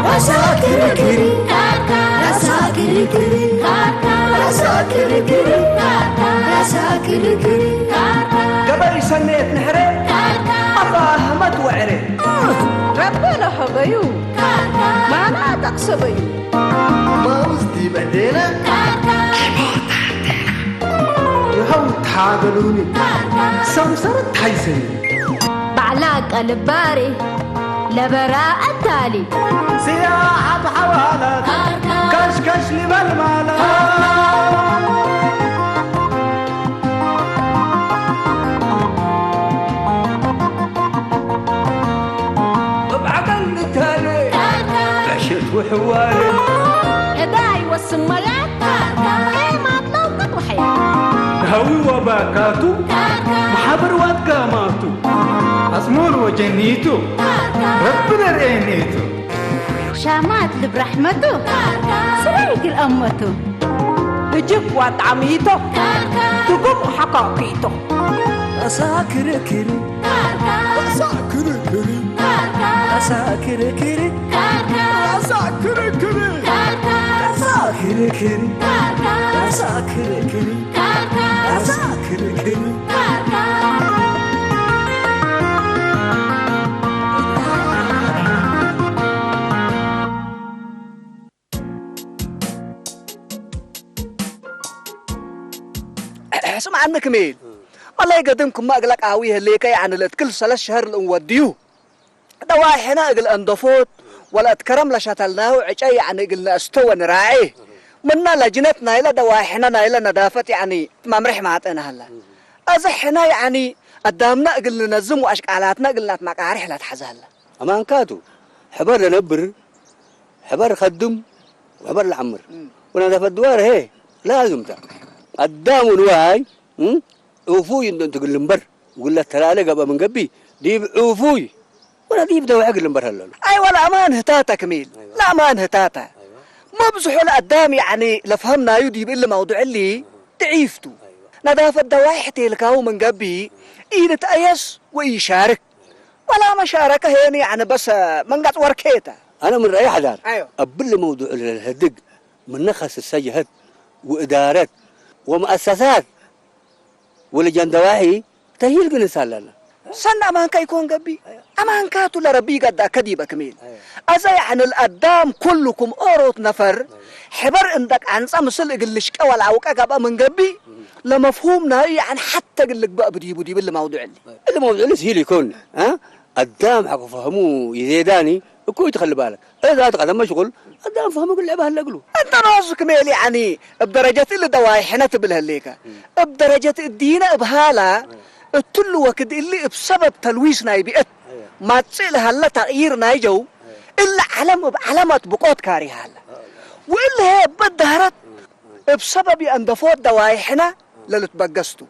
ራሳ ክርክር፣ ራሳ ክርክር፣ ራሳ ክርክር፣ ራሳ ክርክር። ገበሪ ሰነየት ንሕረ፣ ኣፋ ህመት ወዕረ። ረበ ለሀበዩ፣ ማና ጠቅሰበዩ። ማውዝ ዲበ ዴና፣ ይኸው ታገሉኒ፣ ሰምሰረት ታይሰኒ። ባዕላ ቀልባሪ ለበራ ኣታሊ። ስያ ኣብ ሓዋላት፣ ካሽካሽ ሊበል ማለት። እብ ዓቀል ንታነ፣ ዕሸት ውሕዋነ። እዳይ ወስመያት፣ ኤማት ለውቀት ወሐያ። ንሃዊ ወባካቱ፣ ማሕበር ዋት ጋማቱ። ኣጽሙር ወጀኒቱ፣ ረቢ ነርኤኔቱ። ሻማት ልብ ራሕመቱ፣ ስራይ ግል ኣመቱ። እጅግ ዋጣሚቶ፣ ትጉም ሓካኪቶ። ኣሳ ክርክር፣ ኣሳ ክርክር፣ ኣሳ ክርክር፣ ኣሳ ክርክር፣ ኣሳ ክርክር፣ ኣሳ ክርክር፣ ኣሳ ክርክር። ስምዓኒ ክሜል፣ መላይ ገድም ክማ እግላ ቃዊ ህሌከ ያዕኒ ለእትክል ሰለስ ሸህር ልእንወድዩ። ደዋይሕና እግል አንደፎት ወለእት ከረም ለሸተልናሁ ዕጨ ያዕኒ እግል ነእስቶ ወንራዔ። ምና ለጅነት ናይለ ደዋይሕና ናይለ ነዳፈት ያዕኒ መምርሕ ማጠና ሀላ። እዚ ሕና ያዕኒ ኣዳምና እግል ንነዝም ወአሽቃላትና እግል ናት መቃርሕ ለትሐዝ ሀላ። ኣማንካቱ፣ ሕበር ለነብር፣ ሕበር ኸድም፣ ወሕበር ለዐምር። እም። ወነዳፈት ድዋር ሄ፣ ላዝምታ። ኣዳም ንዋይ፣ እም፣ ዑፉይ እንዶ እንትግል እምበር፣ ውግል ለተላለ ገብአ ምን ገቢ፣ ዲብ ዑፉይ፣ ወላ ዲብ ደውሐ እግል እምበር ሀለሉ። ኣይወ ለአማን ህታተ ክሚል፣ ኣይወ። ለአማን ህታተ። ኣይወ። መብዝሑ ለአዳም ያዕኒ ለፍሀምናዩ ዲብ እሊ መውዱዕ እሊ ድዒፍቱ። ኣይወ። ነዳፈት ደዋይሕ ቴልካው ምን ገቢ፣ ኢልትአየስ ወኢሻርክ። ወላ መሻረከ ሄኒ ያዕኒ በስ መንገጽ ወርኬተ። ኣነ ምን ረአይ ሐዳር፣ ኣይወ። እብሊ መውዱዕ ለልሀድግ፣ ምነ ከስሰ ጀሀት ወእዳረት ወመአሰሳት ወለጃን ደዋሒ ተሂል ግንስ ኣለና። ሰን አማንካ ይኮን ገቢ? አማንካቱ ለረቢ ይገዳ ከዲበ ክሜል። አዘ ያዕኒ ለአዳም ኩልኩም ኦሮት ነፈር ሕበር እንደ ቃንጸ ምስል እግል ልሽቀ ወለአውቀ ገብአ ምን ገቢ ለመፍሁም ናዩ ያዕኒ ሐተ እግል ልግበእ ብዲቡ ዲብል ለማውዱዕ እሊ። እሊ መውዱዕ እሊ ስሂል ይኮን፣ አ? አዳም ሐቆ ፈህሙ ይዜዳኒ እኮ ይትኸል ባለ። እዛ ተቀደመ ሽቁል አዳም ፈህሙ ግልዕ ባህል ለግሉ። እንተ ሮዝ ክሜል ያዕኒ እብ ደረጀት እሊ ደዋይሕነ ትብል ህሌከ። እብ ደረጀት እዲነ እብ ሃላ እትሉ ወክድ እሊ እብ ሰበብ ተልዊስ ናይ ቢአት ማጽእ ለሀለ ተቅይር ናይ ጀው እሊ ዓለም እብ ዓለመት ብቆት ካሪ ሃለ። ወእሊ ሄ እበ ዳህረት እብ ሰበብ የእንደፎት ደዋይሕነ ለልትበገስቱ።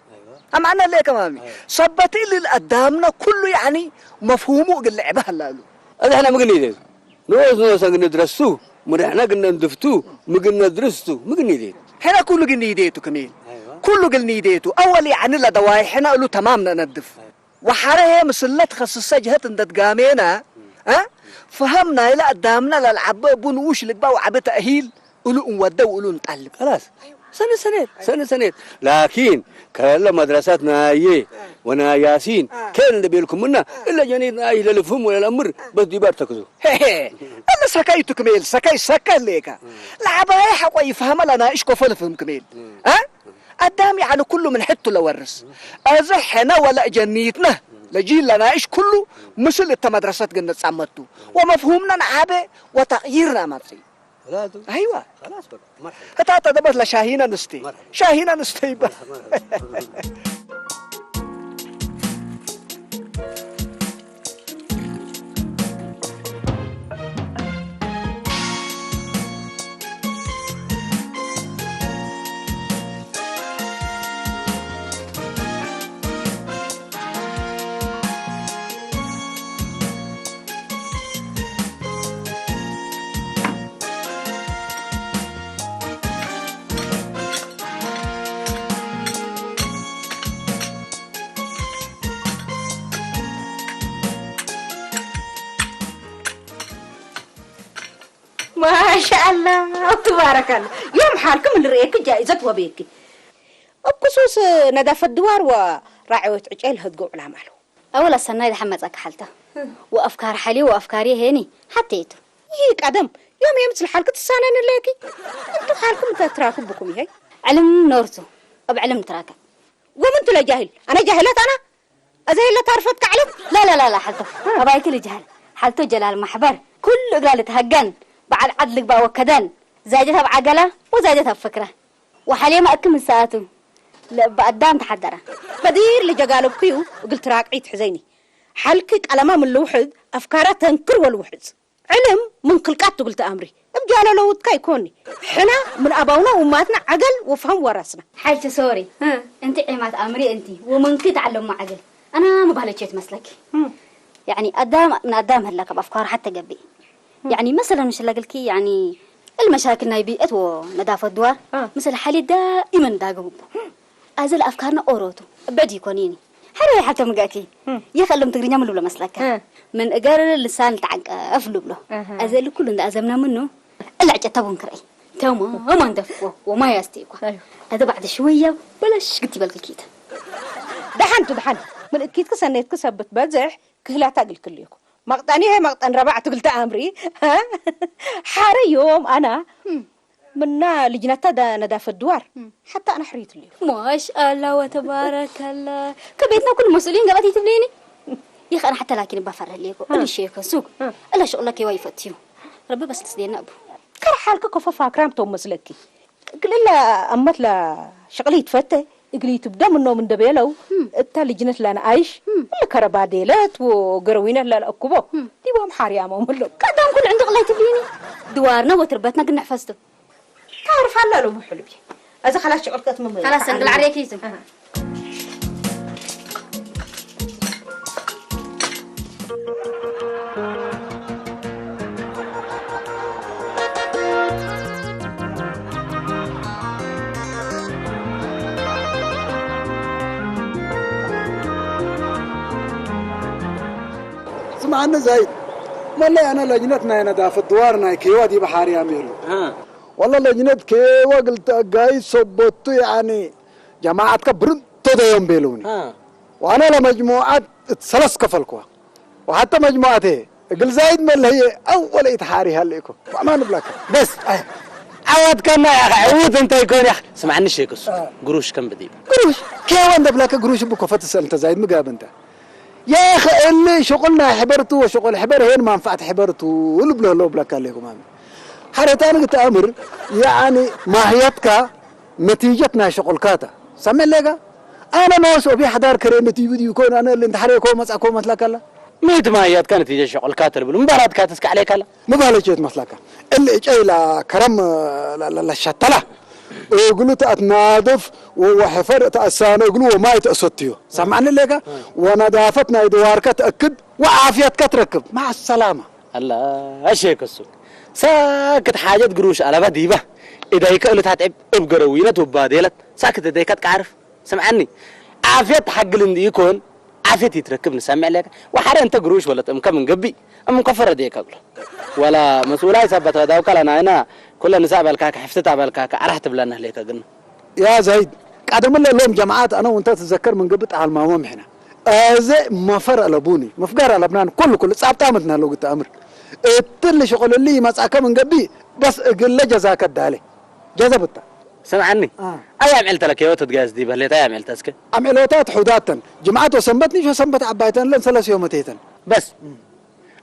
አማዕነ ሌከ ማሚ። ሰበት እሊ ለአዳምነ ኩሉ ያዕኒ መፍሁሙ እግል ልዕበ ሀላ እሉ። እዚ ሕነ ምግኒ ይደቱ። ንኡስ ንኡስ እግል ንድረስቱ፣ ምርሕነ እግል ነንድፍቱ፣ ምግል ነድርስቱ፣ ምግኒ ይደቱ። ሕነ ኩሉ እግል ንይዴቱ ክሚል። ኩሉ እግል ንይዴቱ። አወል ያዕኒ ለደዋይሕነ እሉ ተማም ነነድፍ። ወሐረ ሄ ምስለ ትኸስሰ ጀህት እንደ ትጋሜነ፣ እ? ፈሀም ናይለ አዳምነ ለልዓበ እቡ ንኡሽ ልግባእ ወዓቢ ተእሂል እሉ እንወደ ወእሉ እንጠልብ። ከላስ። ሰነ ሰኔት፣ ሰነ ሰኔት። ላኪን ከለ መድረሰት ናዬ ወናያሲን ኬን እንደ ቤልኩምና እለ ጀኔት ናይ ለልፍሁም ወለልአምር በስ ዲባር ተክዙ። ሄ ሄ። እለ ሰከይቱ ክሜል፣ ሰከይ ሰከ ሌከ። ለዓባየ ሐቆ ይፍሀመ ለናእሽ ኮፈ ልፍህም ክሜል። እ? አዳም ያዕኒ ኩሉ ምን ሕቱ ለወርስ። አዘ ሕነ ወለ ጀኒትነ ለጂል ለናእሽ ኩሉ ምስል እተ መድረሰት ግን ንጻመቱ። ወመፍሁምነ ነዓበ ወተቅይርነ አማጽእ። ላቱ። አይዋ። ከላስ በቃ፣ መርሐባ። ህታተ ደበስ ለሻሂነ ንስቴ። መርሐባ። ሻሂነ ንስቴ ይባል። መርሐባ፣ መርሐባ። ማሻኣላ፣ ትባረካላ። ዮም ሓልክም ልርእየኪ ጃኢዘት ወበየኪ። እኩሱስ ነዳፈት ድዋር ወራዕዮት ዕጨይ ልህድጎ ዕላማ ኣሎ። ኣወላ ሰናይ ደሓን መጻካ ሓልታ። ወኣፍካሪ ሓልዮ ወኣፍካሪ ሄኒ ሓተየቱ። ይህ ቀደም ዮም የምስል ሓልክ ትሳነን ኣለኪ። እንቱ ሓልክም እንተ ትራክብ ብኩም ይሄ። ዕልም ኖርቱ፣ ኣብ ዕልም ትራከብ። ወምንቱ ለጃሂል፣ ኣነ ጃሂለት ኣና? እዘ የለ ታርፈት ካዕለት? لا لا لا لا ሓልቶ፣ ኣባይክ ልጃሂል። ሓልቶ ጀላል ማሕበር፣ ኩሉ እግራ ልትሃገን፣ በዓል ዓድ ልግባ ወከደን፣ ዛይደት ኣብ ዓገላ ወዛይደት ኣብ ፍክራ። ወሓልየ ማእክ ምሰኣቱ፣ ለእባ ኣዳም ተሓደራ። በዲር ልጀጋለብኩዩ፣ እግል ትራቅዒ ትሕዘይኒ። ሓልኪ ቀለማ ምን ልውሕድ፣ ኣፍካራ ተንክር ወልውሕዝ። ዕልም ምን ክልቃት ትግል ተኣምሪ። እብ ጃለለውትካ ይኮኒ። ሕና ምን ኣባውና ውማትና ዓገል ወፍሃም ወራስና። ሓልቲ ሶሪ፣ እ። እንቲ ዒማት ኣምሪ እንቲ፣ ወመንኪ ተዓለሙ ዓገል። ኣና ምባለች የት መስለኪ? እ። ያዕኒ ኣዳም ምን ኣዳም ህላ ካብ ኣፍካሩ ሓተ ገብኢ። ያዕኒ መሰለን ምሽለግልኪ፣ ያዕኒ المشاكل ናይ ቢእት ወነዳፈት ድዋር፣ እ። ምስል ሓልየ ዳኢመን ዳግቡ። ኣዘል ኣፍካርና ኦሮቱ፣ እበድ ይኮኒኒ። ሓረ ሓልተ ምግእኪ። እም። የኸሎም ትግርኛ ምን ልብሎ መስለካ? እ። ምን እገር ልሳን ልተዓንቀፍ ልብሎ። ኣሃ። ኣዘል ኩሉ እንዳ ኣዘምና ምኑ፣ እላ ዕጨት ተቡን ክረይ። ተማም ኣንደፍኮ፣ ወማይ ኣስተይኳ። ኣዩ። ኣደ ባዕደ ሽወያ፣ በለሽ ግቲ በልክኪት። ደሓን ቱ ደሓን። ምን እኪትክ ሰኔትክ ሰብት በዝሕ ክህላታ ግልክልኩ። መቕጠን ይሄ መቕጠን ረባዕ ትግልተ ኣምሪ፣ ሃ? ሓረ ዮም ኣና። እም። ምና ልጅነታ ዳ-፣ ነዳፈት ድዋር፣ እም። ሓታ ኣና ሕሪት ልዩ። ማሻኣላ ወተባረከላ። ከቤትና ኩሉ መስኡሊን ገባት ይትብለይኒ። ይኸን ሓታ ላኪን ባፈር ህልየኮ። እም። እሊ ሼከ ሱቅ። እም። እለ ሽቕለ ኬዋ ይፈትዩ። ረቢ በስ ልስደና ኣቡ። ከረ ሓልከ ኮፈ ፋክራም ቶም መስለኪ። ክልለ ኣመት ላ ሽቕሊ ይትፈተ። እግሊ ትብደም እኖም እንደቤለው፣ እም። እታ ልጅነት ላነ ኣይሽ፣ እም። እለ ከረባ ዴለት ወገረዊነት ላለ ኣኩቦ፣ እም። ዲቦም ሓርያሞም እሎ። ቀደም ኩሉ ዕንዲ ቅላይ ትብሊኒ፣ ድዋርና ወትርበትና ግን ንሕፈስቱ። ታርፋ ኣላ ሎ ብሕልቢ። ኣዚ ኻላስ ሽቕልከት ምም-፣ ካላስ ሰንግል ዓርየኪ ይቱ። ኣሃ። ስምዓኒ ዛይድ፣ መለይ ኣነ ለጅነት ናይ ነዳፈት ድዋር ናይ ኬዋ ዲበ ሓርያም የሉ። አ። ወላ ለጅነት ኬዋ ግልተ ኣጋይ ሰበቱ ያኒ ጀማዓትካ ብርንቶ ደዮም ቤሉኒ። አ። ዋና ለመጅሙዓት እት ሰለስ ከፈልክዋ። ወሓተ መጅሙዓቴ እግል ዛይድ መለየ ኣወለ ኢትሓሪ ሃለይኮ። ዋማ ንብላካ። በስ። ኣይ። ዓዋትካና ያኸ ዕውት እንታይ ኮን ያኸ። ስምዓኒ ሸክሱ። አ። ግሩሽ ከም ብዲብ። ግሩሽ? ኬዋ እንደብላካ ግሩሽ ብኮ ፈትሰል እንተ ዛይድ ምግብ እንተ። ያኸ እሊ ሽቁል ናይ ሕበርቱ ወሽቁል ሕበር ሄን ማንፋዕት ሕበርቱ ልብሎ ሎ ብላካ ኣለይኩም ኣሚ። ሓረታ ንግተኣምር ያኒ ማህያትካ ነቲጀት ናይ ሸቑልካታ። ሰምዕ ሌጋ? ኣነ መወስ ኦቢ ሓዳር ከሬ ነቲቡ ድዩ ኮን ኣነ ልን ተሓሬ ኮ መጻ ኮ መስላካ ኣላ? ምት ማያትካ ነቲጀ ሸቑልካ ተልብሉ ምባላትካ ተስካ ዓሌካ ኣላ? ምባለች የት መስላካ? እል እጨይ ላ ከረም ላ- ላ- ላ ሸተላ። እግሉ ተኣትናድፍ ወ- ወሕፈር ተኣሳነ እግሉ ወማይ ተእሰትዮ። ሰማዕኒ ሌጋ? ወነዳፈት ናይ ድዋርካ ተእክድ ወዓፍያትካ ትረክብ። ማዕ ሰላማ። ኣላ ኣሸ ከሱ ሳክት ሓጀት ግሩሽ ኣለባ ዲባ እዳይከ እሉ ታትዕብ እብ ገረዊነት ወባዴለት ሳክት እዳይካ ትቃርፍ ስምዓኒ ዓፍየት ሓግል እንዲ ይኮን ዓፍየት ይትረክብ ንሰምዕ ለካ ወሓረ እንተ ግሩሽ ወለት እምከ ምን ገቢ እም ከፈረ ደየካ ግሎ ወላ መስኡላይ ሰበት ዳውካ ለናይና ኩለ ንሳ በልካከ ሕፍትት ኣበልካከ ኣራሕ ትብለና ህሌከ ግን ያ ዛይድ፣ ቀደም ለሎም ጀማዓት ኣነ ወንተ ትዘከር ምን ግብጥ ኣልማሞም ሕነ። ኣዘ መፈር ኣለቡኒ፣ መፍጋር ኣለብናን ኩሉ ኩሉ ጻብጣ መትና ለው ግታ ኣምር። እትል ሸቆለሊ ይመጻከ ምን ገቢ በስ እግለ ጀዛከ ዳለ። ጀዘ ብታ። ስምዓኒ። አ። ኣይ ኣምዕልተ ለከ ህይወት ትጋዝ ዲ በህሌት ኣይ ኣምዕልተ እስከ። ኣምዕሎታት ሑዳተን፣ ጅምዓት ወሰንበት ንሾ ሰንበት ዓባይተን ለን ሰለስ ዮመቴተን። በስ።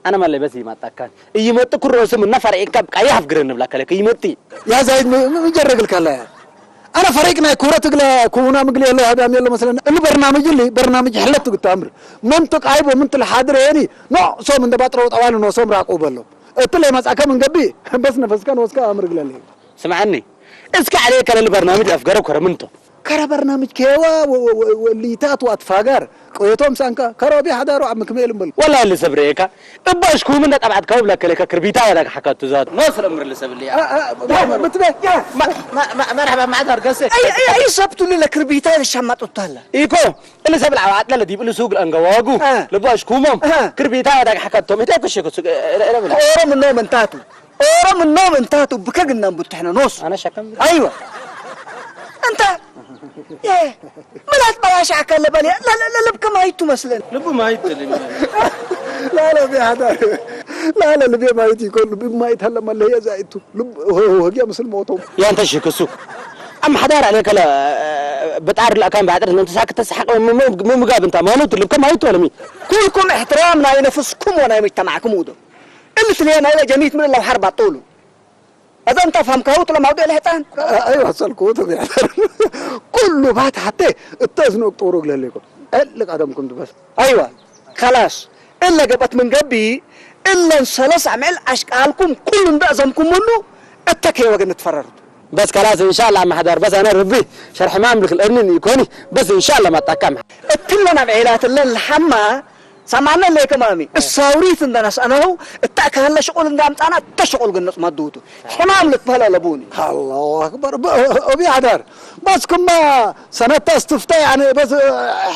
ኣነ ማለይ በስ ይማጣካ ይመጥ ኩሮስም እና ፈርዒካ ብቃያ ኣፍግረ ንብላካ ለከ ይመጥ ያ ዛይድ ም- ም- ምጀረግልካ ላ ያ ኣነ ፈሪቅ ናይ ኩረት ግለ ኩና ምግሊ የሎ ሃዳም የሎ መስለን እሉ በርናምጅ ሊ በርናምጅ ሕለት ግታምር ምን ትቃይቦ ምን ትልሓድር የኒ ኖ ሶም እንደ ባጥረው ጠዋል ኖ ሶም ራቁ በሎ እትለ መጻከ ምን ገቢ በስ ነፈስካ ንወስካ ኣምር ግለል ስምዓኒ እስከ ዓለየ ከለል በርናምጅ ኣፍገረ ኮረ ምንቶ ከረ በርናምጅ ኬዋ ወ- ወ- ወ- ወሊታት ወኣትፋጋር ቆየቶም ሳንካ ከሮቢ ሓዳሩ ኣብ ምክሜል እምበል ወላ ልሰብ ርኤካ እባሽኩም እንደ ጠብዓት ከውብ ለከለካ ክርቢታ ያዳግ ሓካቱ ዛት ኖ ስለምር ልሰብ ልያ አ- አ- ያ- ምትበ ያ- መ- መ- መ- መርሐባ ማዕዳር ገሰ ኣይ- ኣይ- ኣይ ሰብቱ ልለ ክርቢታ ይሻማጡታለ ኢኮ እለ ሰብ ልዓባ ዓጥለ ለዲብ እሉ ሱግ ለአንገዋጉ አ። ልባሽኩሞም አ። ክርቢታ ያዳግ ሓካቶም እታይ ከሸኩ ሱግ ረብላ ኦሮም ኖ መንታቱ ኦሮምኖም እንታቱ ብከግናም ቡትሕነ ኖስ። ኣነ ሸከም። ኣይወ። እንታ የ ምላት በላሻ ከለ በል ለለለብ ከማይቱ መስለን። ልቡ ማይት ልም። ላለ ቢያዳ ላለ ልቤ ማይት ይኮን ልብ ማይት ሀለ መለየ ዛይቱ ልብ ወጊያ ምስል ሞቶም። ያንተ ሽክሱ ኣም ሓዳር ኣለ ከለ ብጣር ለካም ባጥር ነንተ ሳክተ ሰሐቀ ምምጋብ እንታ ማኑት ልብ ከማይቱ ለሚ። ኩልኩም እሕትራም ናይ ነፍስኩም ወናይ መጅተማዕኩም ውዶ። እልትልየ ናይ ጀሚት ምን ለው ሓርባ ጦሉ። እዛ እንተ ፋምካው ትለማውደ ለሕፃን። ኣይዋ ሰልኩ ተቢያተር። ኩሉ ባት ሓተ እተዝኖ ጦሩ ግለሌኮ። እል ቀደምኩም ትበስ። ኣይዋ ከላስ እለ ገበት ምን ገቢ እለን ሰለስ ኣምዕል ኣሽቃልኩም ኩሉ እንደ እዘምኩምሉ እተከይ ወገን ትፈረሩት። በስ ከላስ እንሻላ ማሕዳር በስ ኣነ ርቢ ሸርሒ ማምልክ ልእርንን ይኮኒ በስ እንሻላ ማጣካም። እትለን ኣብ ዒላትለን ለሓማ ሰማነ ለይ ከማሚ እሳውሪት እንደነስአነው እታ ካለ ሽቁል እንዳምጣና ተሽቁል ግንጽ መዱቱ ሕማም ልትበለ ለቡኒ። አላሁ አክበር። ኦቢ አዳር በስ ኩማ ሰነታ እስትፍታ ያኔ በስ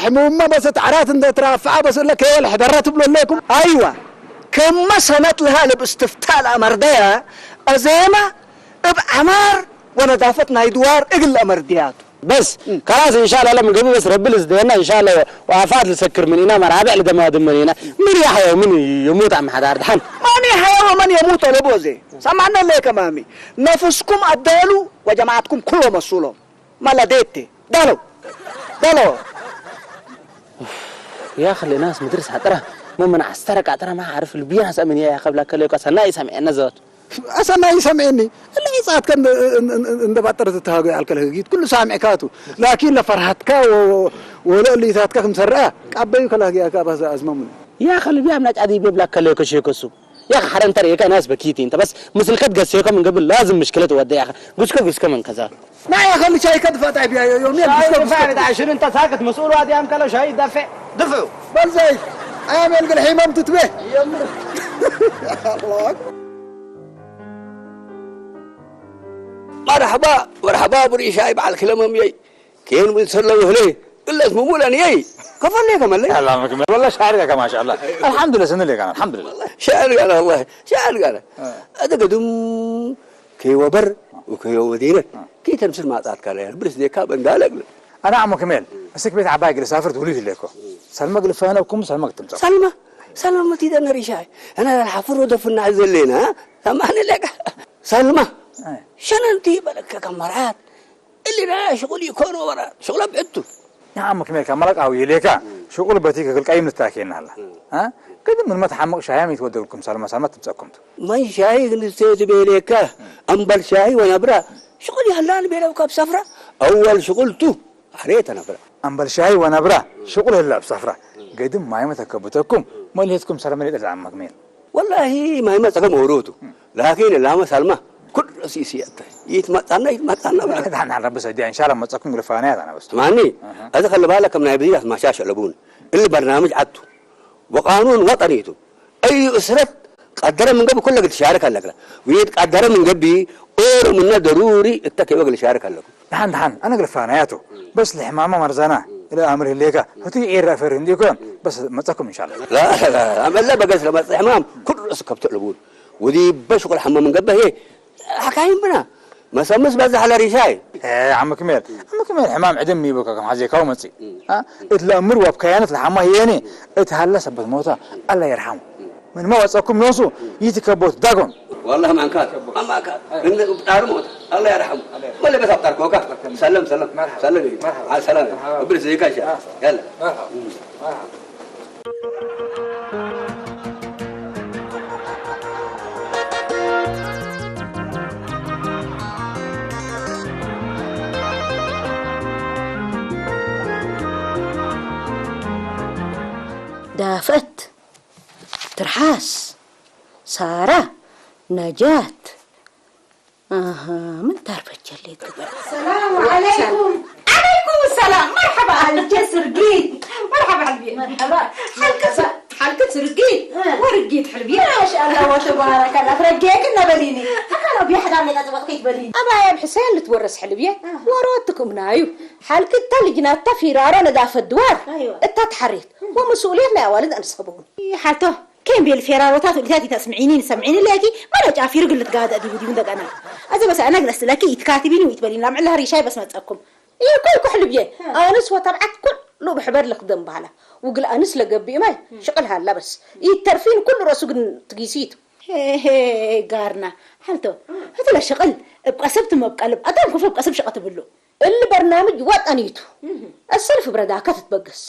ሕሙማ በስ ተዓራት እንደ ትራፍዓ በስ ለከወል ሕደረት ብሎ ለኩም። አይዋ ከመ ሰነት ለሃ ልብ እስትፍታ ለአመርደያ አዜማ እብ ዐማር ወነዳፈት ናይ ድዋር እግል ለአመርድያቱ። በስ ከላስ እንሻላ ለም ገቡ በስ ረቢ ልዝደየና እንሻላ ወአፋት ልሰክር ምን ኢና መራብዕ ልደማድም ምን ኢና ምን ያሕያው ምን የሙት አም ሓዳር ድሓን ማን ያሕያው ወመን የሙት ወለቦ ዘ ሰማነ ለከማሚ ነፍስኩም አዳሉ ወጀማዓትኩም ኩሎ መስሎ ማላ ዴቴ ዳሎ ዳሎ يا خلي ناس مدرس هترى مو من عسترك هترى ما عارف البيان سأمن يا خبلا كلي كسر ناي سامع النزوت ኣሰናይ ሰምዔኒ እለ ጻትከ እንደ ባጠረ ትተሃጎ ያልከለ ህጊት ኩሉ ሳምዕካቱ ላኪን ለፈርሃትካ ወለእሊታትካ ክምሰረአ ቃበዩ ከላህጊያካ ባሰ ኣዝመሙን يا خلي بيام ناج عدي بيبلا كلي كشي كسو يا خي حرام ترى يا ناس بكيتي انت بس مسلكت قسيكم من قبل لازم مشكله تودي يا اخي قسكو قسكو من كذا ናይ ኣኸሊ ሻይ ከድፋ ጣይ ብያ ዮም ዮም ሻይ ድፋ ብታ ሽር እንተ ሳክት መስኡል ዋዲ ኣምከለ ሻይ ይደፍዕ ድፍዑ በል ዘይት ኣያም የልግል ሒመም ትትቤ መርሐባ መርሐባ ብሪ ሻይ በዓል ክለመምየይ ኬን ምን ሰለ ወህለ እለስ ሙሙለን የይ ከፈለ ከመለ والله شاعر يا ما شاء الله الحمد لله سنلك الحمد لله شاعر قال والله شاعر قال هذا قدم كي وبر وكي ودينه كي تمسر ما تعطاك عليه برس ديكا بندالك أنا عمو كمال مسك بيت عباي قل سافرت وليد ليكو سلمى قل فانا وكم سلمى قلت تمسك سلمى سلمى ما تيدنا ريشاي أنا الحفر ودفنا عزلينا ها سامحني لك سلمى شنو انتي بالك كمرات اللي لا شغل يكون ورا شغل بعدته ንዓም ክሜልካ መለቃዊ ኢሌካ ሽቁል በቲ ክክልቃይም ንታኬና ኣላ ግን ምን መትሓምቕ ሻያም ይትወደልኩም ሳልማ ሳልማ ትምፀኩም ማይ ሻይ ክንስተዮ ትቤሌካ ኣምበል ሻይ ወነብራ ሽቁል ያህላን ቤለው ካብ ሰፍራ ኣወል ሽቁል ቱ ኣሬ ተነብራ ኣምበል ሻይ ወነብራ ሽቁል ህላ ኣብ ሰፍራ ገድም ማይ መተከብተኩም መሊሄትኩም ሰለመሌጠ ዝዓማ ክሜል ወላሂ ማይ መፀከም ወሮቱ ላኪን ላመ ሳልማ ኩሉ ሲሲያተ ይትመጣና ይትመጣና ብላ ዳና ረቢ ሰዲያ ኢንሻላ መፀኩም ግልፋና ያታና በስ ማኒ እዚ ከልባለ ከም ናይ ብዚራት ማሻሽ ለቡን እል በርናምጅ ዓቱ ወቃኑን ወጠኒቱ እዩ እስረት ቀደረ ምን ገብ ኩለ ግትሻረክ ኣለክላ ወይት ቀደረ ምን ገቢ ኦሮምነ ደሩሪ እተ ከይወግል ሻረክ ኣለኩ ደሓን ደሓን ኣነ ግልፋና ያቱ በስ ልሕማማ መርዛና ኢለ ኣምር ህሌካ ህቱ ይዒራ ፈሪ እንዲኮን በስ መፀኩም ኢንሻላ ላ ላ ላ ኣመላ በገስ ለመፀ ሕማም ኩሉ ርእሱ ከብቶ ለቡን ወዲ በሽቁል ሓማም እንገበህ ሓካይም ብና መሰምስ በዛ ሓለ ሪሻይ ዓሚ ክሜል ዓሚ ክሜል ሕማም ዕድም ይብካ ከም ሓዜካው መፂ እት ለእምር ወብ ከያነት ለሓማ ህየኒ እት ሃለ ሰበት ሞታ ኣላ የርሓሙ من ما وصلكم نوسو يتكبوت داغون والله ما انكار اما كان من ابطار موت الله يرحمه ولا بس ابطار كوكا سلم سلم سلم على السلامه ابرز زي كاشا يلا مرحبا مرحبا دافت ترحاس سارة نجاة أها من تعرف الجليد السلام عليكم عليكم السلام مرحبا الجسر جيت مرحبا حلبي مرحبا حلقة حلقة سرقيت ورقيت حلبي ما شاء الله وتبارك الله فرقيك النبليني حكا لو بيحد عم يقطع وقت بليني أبا يا حسين اللي تورس حلبي وروتكم نايو حلقة تلجنا تفيرارا ندافة الدوار أيوة. التتحريت ومسؤولية لا والد أنسحبون حالته ከይም ቤል ፌራሮታት ውዲታት ይተስምዒኒ ንሰምዒኒ ለኪ መለ ጫፊሩ ግልት ጋደ ዲቡ ዲቡ እንደገና። እዚ በሰ ኣነ ግለስ ለኪ ይትካትቢኒ ይትበሊን ላምዕላ ሪሻይ በስ መጸኩም። ይኮይ ኩሕል ብየ። ኣንስ ወተብዓት ኩሉ ብሕበር ልክደም በሃላ። ውግል ኣንስ ለገብእ ማይ ሽቅል ሃላ በስ። ይተርፊን ኩሉ ረሱ ግን ትጊሲቱ። ሄ ሄ ጋርና ሓልቶ። እቲ ለሽቅል እብ ቀሰብ ትመብቀልብ ኣዳም ኩፍ እብ ቀሰብ ሽቀ ትብሉ። እል በርናምጅ ወጠኒቱ። እሰልፍ ብረዳከ ትትበገስ።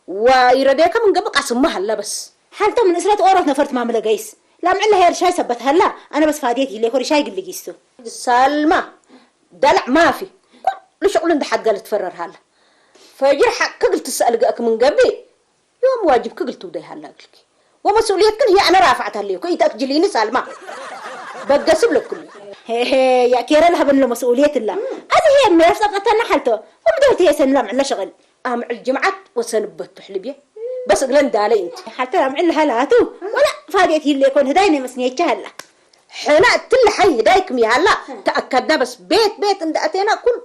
ዋይረዴከ ምን ገብእ ቃስማ ሃላ በስ። ሓልቶ ምን እስረት ኦሮት ነፈርት ማምለ ገይስ። ላምዕለ ሄር ሻይ ሰበት ሃላ። ኣነ በስ ፋድየት ይሌኮ ሪሻይ ግልጊስቱ። ሳልማ ደላዕ ማፊ። ኩሉ ሽቅሉ እንደ ሓድገ ልትፈረር ሃላ። ፈጅር ሓቅ ክግል ትሰእል ገእክ ምን ገብእ። ዮም ዋጅብ ክግል ትውደይ ሃላ እግልኪ። ወመስኡልየት ግን ህየ ኣነ ራፍዓት ሃለዮ። ከይተእክጅሊኒ ሳልማ። በገስብ ለኩሉ። ሄ ሄ፣ ያኬረ ለሀበን ለመስኡልየት እላ። ኣዚ ሄ ሜረፍ ጸብጠተና ሓልቶ። ወምደልቲ ሄ ሰንላ ምዕለ ሽቅል። ኣምዕል ጅምዓት ወሰንበት ትሕልብየ። በስ እግለን ዳለ ኢንቲ። ሓልተ ኣምዕል ለሃላቱ። ወላ ፋዴት ይለ ይኮን ህዳይ ናይ መስኔቻ ሃላ። ሕና እትልሓይ ህዳይ ክም ይሃላ። ተኣከድና በስ ቤት ቤት እንዳእቴና ኩሉ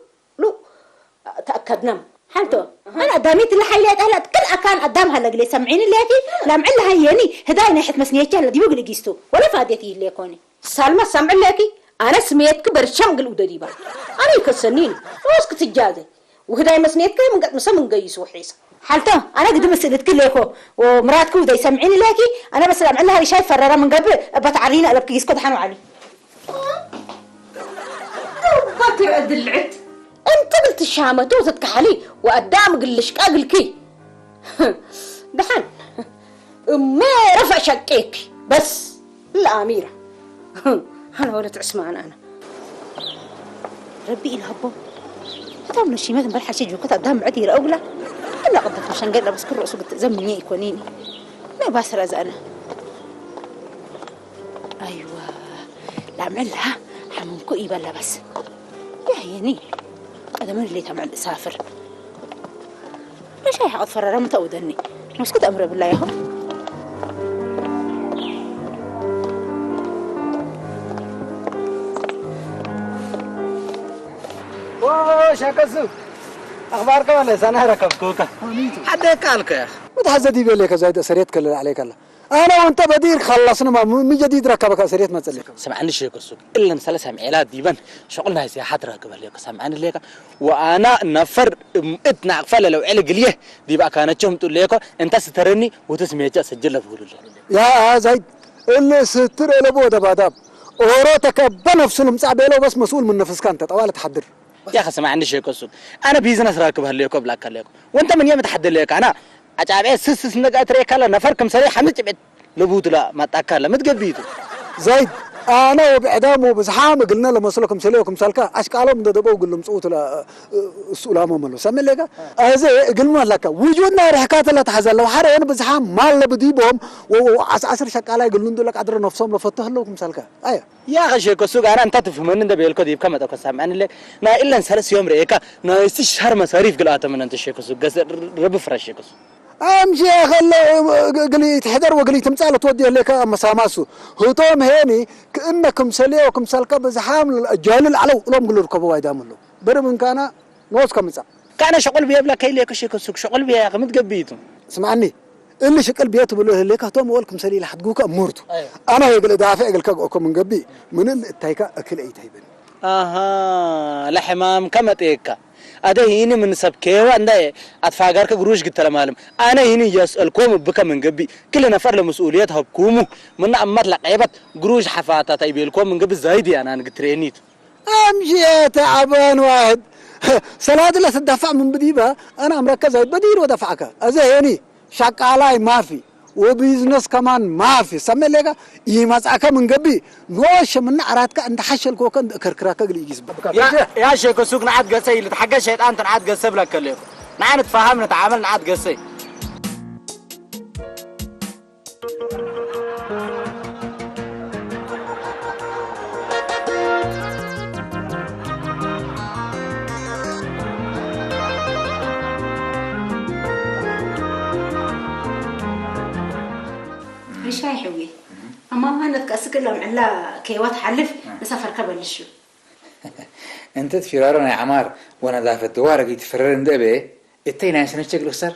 ተኣከድናም። ሓልቶ። ኣነ ኣዳሚ ትልሓይ ላይ ጠህላ ትክል ኣካን ኣዳም ሃላ ግሌ ሰምዒኒ ለያኪ። ላምዕል ለሃየኒ ህዳይ ናይ ሕት መስኔቻ ሃላ ዲቡ ግልጊስቱ። ወላ ፋዴት ይለ ይኮኒ። ሳልማ ሰምዕለኪ፣ ኣነ ስሜትኪ በርሻም ግል ውደድ ይባል። ኣነ ይከሰኒን። ሮስ ክትጃዘ። ውህዳይ መስኔትከ ምን ገጥምሰ ምን ገይሱ ውሒሰ። ሓልቶ፣ ኣነ ግድም ስእልትኪ ሌኮ። ወምራትኪ ውደይ ሰምዒኒ ሌኪ፣ ኣነ በስላም ዕላ ሃሪሻይ ፈረረ ምን ገብእ፣ እበት ዓሪና እለብኪ ጊስኮ ደሓን ዋዕሊ። ባትር እድልዕት። እንተ ብል ትሻመቶ ዘትከሓሊ፣ ወኣዳም ግልሽ ቃግልኪ። ደሓን እሜ ረፈ ሸቄኪ በስ ለኣሚራ። ኣነ ወለት ዕስማን ኣነ። ረቢ ኢልሃቦ። እቶም ንሺመት እምበር ሓሸ ጅውከት ኣዳም ብዕድ ይረአጉላ። ኣላ ቅደት መሸንገል ለበስኩ ርእሱ ግትእ ዘምኘ ይኮኒኒ። ናይ ባስራ ዘኣነ። ኣይዋ ላምዕላ ሓመምኩ ይበላ በስ። ያየኒ ቀደመን ሌታ ምዕል እሳፍር። ለሻይ ሓቐት ፈራራ ምተውደኒ። መስኩት ኣምረ ብላ ያኹ። ሸከሱ ኣኽባርከ ማለት ሰናህ ረከብኩካ። ሓደ ቃልከ። መትሓዘ ዲበ ለከ ዛይደ ሰሬት ከለል ዓለይከላ። ኣነ ወንተ በዲር ኸላስንማ ምን ጀዲድ ረከበካ ሰሬት መጸለይ። ስምዓኒ ሸኮ ሱቅ እለን ሰለሳ ምዔላ ዲበን ሸቁል ናይ ሲያሓት ረክበ ለከ ሰምዓኒ ለከ። ወኣና ነፈር እት ናቅፈ ለለውዔለ ግልየ ዲብ ኣካነቸው ምጡ ለኮ እንተ ስተረኒ ወትስ ሜጃ ሰጀለ ፍሁሉ። ያ ዛይድ እለ ስትር እለ ቦ ደባዳብ ኦሮ ተከበ ነፍሱ ልምጻእ ቤሎ በስ መስኡል ምን ነፍስካ እንተ ጠዋለ ትሓድር። ያኸ ስምዓኒ ሸኮ ሱቅ ኣነ ቢዝነስ ራክብ ሀለኮ ብላካ ለኮ ወንተ ምን የም ትሓድር ለኮ ኣና ኣጫብዐ ስስ ስስ ነገ እትሬካለ ነፈር ክምሰለ ሓምስ ጭብዕት ለቡት ላ ማጣካለ ምትገቢቱ። ዘይድ ኣነ ወብዕዳም ወብዝሓም እግልነ ለመስሎ ክምሰለ ክምሰልካ ኣሽቃሎም እንደ ደበው ግልም ጽውት ላ እሱ ላሞ መሎ ሰምዕ ሌጋ። ኣዘ እግልም ኣለካ ውጁድና ርሕካተ ለተሓዘለው ሓደ ወን ብዝሓም ማል ለብዲቦም ወ-፣ ወ-፣ ዓስ-፣ ዓስር ሸቃላይ ግሉ እንዱ ለቃድረ ነፍሶም ለፈቶ ህለው ክምሰልካ። ኣያ ያኸ ሸኮ ሱቅ ኣነ እንተ ትፍህመኒ እንደ ቤልኮ ዲብካ መጠኮ ሳምዐኒ ለ ናይ ኢለን ሰለስ ዮም ርኤካ ናይ ስሻር መሳሪፍ ግልኣተ ምን እንተ ሸኮ ሱቅ ገሰ ረቢ ፍረሽ ሸኮ ሱቅ። ኣምሺ ከሎ ግሊ ትሕደር ወግሊ ትምጻእ ለትወዲ የሌካ መሳማሱ ህቶም ሄኒ ክእነ ክምሰልዮ ክምሰልካ ብዝሓም ጃልል ዓለው እሎም ግሉ ርከቡ ዋይዳም ኣሎ። በርም እንካና ንወስ ከምጻእ። ካነ ሸቁል ብየብላ ከይሌ ከሸ ከሱክ ሸቁል ብያ ከምት ገብይቱ። ስማዕኒ እሊ ሽቅል ብየ ትብሎ ህሌካ ቶም ወል ክምሰል ኢለ ሓድጉከ እሙርቱ። ኣየ። ኣና የግል ዳፈ የግል ከግኦኮ ምን ገቢ ምንን እታይካ እክል ኣይታይበን። ኣሃ ለሕማም ከመጤካ። ኣደ ሂኒ ምን ሰብ ኬዋ እንዳ ኣትፋጋርከ ግሩሽ ግተለ ማለም። ኣነ ሂኒ የስእልኮም ብከ ምን ገቢ ክል ነፈር ለመስኡልየት ሀብኩሙ። ምና እመት ለቀይበት ግሩሽ ሓፋታት ኣይቤልኮም ምን ገቢ ዛይድ ያናን ግትሬኒት። أمشي يا تعبان واحد. ሰላት ለትደፋዕ ምን ብዲበ ኣነ ኣምረከ ዘይድ በዲር ወደፋዕከ። ኣዘ ሄኒ ሻቃላይ ማፊ ወቢዝነስ ከማን ማፊ ሰሜ ሌጋ ይመጻከ ምን ገቢ ኖሸ ምን ዓራትከ እንደ ሓሸልኮከ እንደ ከርክራከ ግል ይስበ። ያ ያ ሸኮ ሱቅ ንዓት ገሰ ይልት ሓገ ሸይጣን ትንዓት ገሰ ብለከ ሌኩ ንዓት ንትፋሃም ንተዓመል ንዓት ገሰ። ሪሻይ ሕዊ ኣማማነት ከስክል ኣምዕላ ከይዋ ትሓልፍ ንሰፈርከ በልሹ። እንተ ትፊራሮ ናይ ዓማር ወነዛፈት ድዋረግ ይትፍረር እንደ እበ እተይ ናይ ስነቸ ግልክሰር።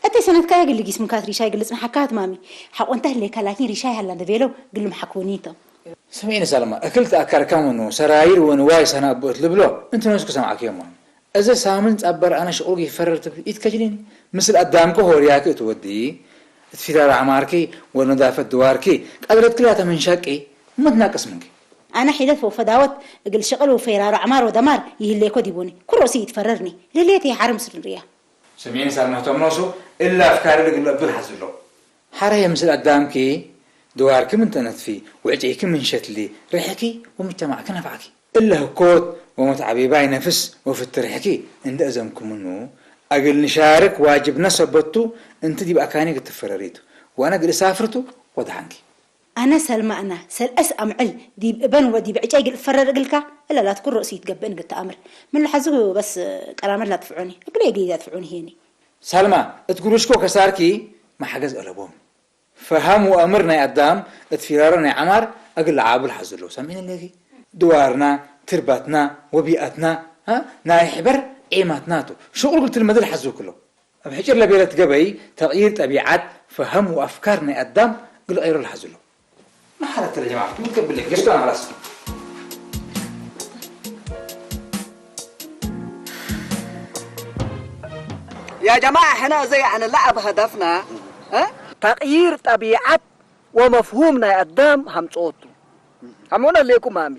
እተይ ሰነትካዮ ግሊ ጊስ ምካት ሪሻይ ግልጽ ንሓካት ማሚ። ሓቆ እንተ ህሌካ ላኪን ሪሻይ ሃላ እንደ ቤለው ግልም ሓክውኒ እቶም። ስምዒኒ ሳልማ፣ እክል ተኣካርካ ምኑ ሰራይር ወንዋይ ሰና ኣቦት ልብሎ እንተ ነስኩ ሰማዕክዮ ማሚ። እዚ ሳምን ጸበር ኣነ ሽቁል ይፈረር ትብል ኢትከጅሊኒ። ምስል ኣዳምከ ሆርያኪ እትወዲ እትፊራራ ኣማርኪ ወነዳፈት ድዋርኪ ቀድረትክላ ተመንሻቂ እሞ ትናቅስ ምንኪ። ኣነ ሒለት ወፈዳወት እግል ሽቅል ወፈይራሮ ኣማር ወደማር ይህሌኮ ዲቦኒ ኩሮሲ ይትፈረርኒ ልሌት ይሓርም ስድንርያ። ስምዒኒ ሳልማ፣ እቶም ኖሱ እላ ኣፍካሪ ልግል ኣብል ሓዝሎ። ሓረየ ምስል ኣዳምኪ ድዋርኪ ምን ተነትፊ ውዕጪኪ ምን ሸትሊ ርሕኪ ወምጅተማዕኪ ነፋዕኪ። እለ ህኮት ወመትዓቢባይ ነፍስ ወፍትርሕኪ እንደ እዘምኩምኑ ኣግል ንሻርክ ዋጅብነ ሰበቱ እንቲ ዲብ ኣካኒ ክትፈረሪቱ ወአነ ግል እሳፍርቱ ወደሓንኪ። ኣነ ሰልማ ኣና ሰልአስ ኣምዕል ዲብ እበን ወዲብ ዕጨይ ግል እፈረር እግልካ እለ ላትኩን ርእሲ ይትገብእን ግል ተኣምር። ምን ለሐዝኩ በስ ቀራመት ላትፍዑኒ እግለ እግል ላትፍዑኒ ሄኒ። ሳልማ፣ እት ግሩሽኮ ከሳርኪ መሓገዝ አለቦም። ፈሃም ወአምር ናይ አዳም እት ፊራሮ ናይ ዐማር እግል ለዓብል ሐዝሎ። ሰምዒኒ እሌኪ? ድዋርና፣ ትርባትና፣ ወቢአትና፣ አ፣ ናይ ሕበር ዔማትና ቱ። ሽቁል እግል ትልመድል ሐዝክሎ። እብ ሕጭር ለቤለት ገበይ ተቅይር ጠቢዓት፣ ፈሀም ወአፍካር ናይ አዳም እግል ቀይሮ ለሐዝሎ። ما حركت يا جماعة، متقبل لك، قشطة خلاص. يا جماعة، احنا زي يعني لعب هدفنا، ها؟ ተቕይር ጠቢዓት ወመፍሁም ናይ ኣዳም ሃምጽኦቱ። ሃምዑነ ሌኩም ማሚ።